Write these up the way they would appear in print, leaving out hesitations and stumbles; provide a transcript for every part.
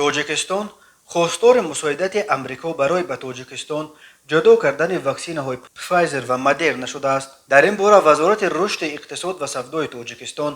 Тоҷикистон хостори мусоидати Амрико барои ба Тоҷикистон ҷудо кардани ваксинаҳои Пфайзер ва Модерна шудааст. Дар ин бора Вазорати рушди иқтисод ва савдои Тоҷикистон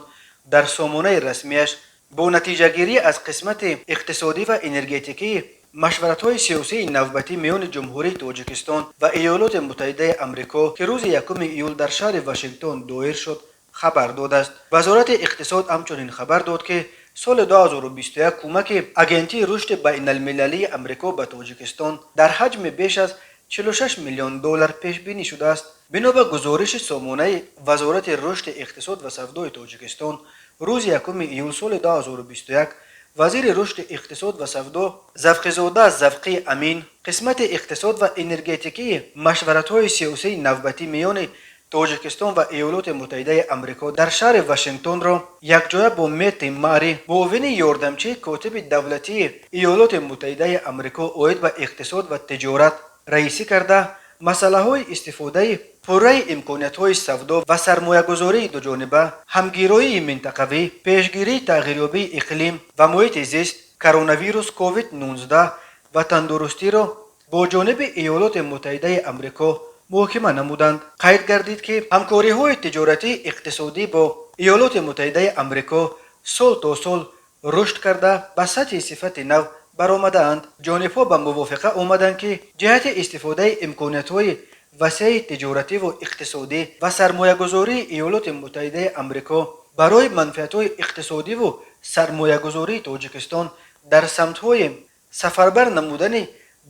дар сомонаи расмиаш бо натиҷагирӣ аз қисмати иқтисодӣ ва энергетикии машваратҳои сиёсии навбатӣ миёни Ҷумҳурии Тоҷикистон ва Иёлоти Муттаҳидаи Амрико, ки рӯзи 1 июл дар шаҳри Вашингтон доир шуд, хабар додааст. Вазорати иқтисод ҳамчунин хабар дод, ки соли 2021 кӯмаки Агентии рушди байналмилалии Амрико ба Тоҷикистон дар ҳаҷми беш аз 46 миллион доллар пешбинӣ шудааст. Бино ба гузориши сомонаи Вазорати рушди иқтисод ва савдои Тоҷикистон, рӯзи 1 июл соли 2021 вазири рушди иқтисод ва савдо Завқизода Завқӣ Амин қисмати иқтисод ва энергетикии машваратҳои сиёсии навбатӣ миёни Тоҷикистон ва Иёлоти Муттаҳидаи Амрико дар шаҳри Вашингтонро якҷоя бо Метти Мари, муовини ёрдамчии котиби давлатии Иёлоти Муттаҳидаи Амрико оид ба иқтисод ва тиҷорат, раисӣ карда, масъалаҳои истифодаи пурраи имкониятҳои савдо ва сармоягузории дуҷониба, ҳамгироии минтақавӣ, пешгирии тағйирёбии иқлим ва муҳити зист, коронавирус COVID-19 ва тандурустиро бо ҷониби Иёлоти Муттаҳидаи Амрико муҳокима намуданд. Қайд гардид, ки ҳамкориҳои тиҷоратии иқтисодӣ бо Иёлоти Муттаҳидаи Амрико сол то сол рушд карда, ба сатҳи сифати нав баромадаанд. Ҷонибҳо ба мувофиқа омаданд, ки ҷиҳати истифодаи имкониятҳои васеи тиҷоративу иқтисодӣ ва сармоягузории Иёлоти Муттаҳидаи Амрико барои манфиатҳои иқтисодиву сармоягузории Тоҷикистон дар самтҳои сафарбар намудани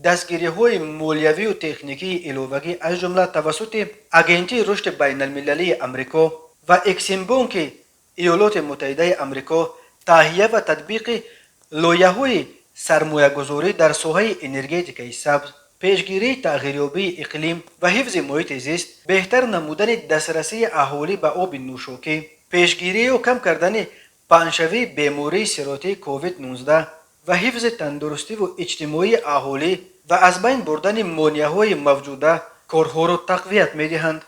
дастгириҳои молиявию техникии иловагӣ, аз ҷумла тавассути Агентии рушди байналмилалии Амрико ва Эксимбонки Иёлоти Муттаҳидаи Амрико, таҳия ва татбиқи лоиҳаҳои сармоягузорӣ дар соҳаи энергетикаи сабз, пешгирии тағйирёбии иқлим ва ҳифзи муҳити зист, беҳтар намудани дастрасии аҳолӣ ба оби нӯшокӣ, пешгирию кам кардани паҳншавии бемории сироятии COVID-19 ва ҳифзи тандурустиву иҷтимоии аҳолӣ ва аз байн бурдани монеаҳои мавҷуда корҳоро тақвият медиҳанд.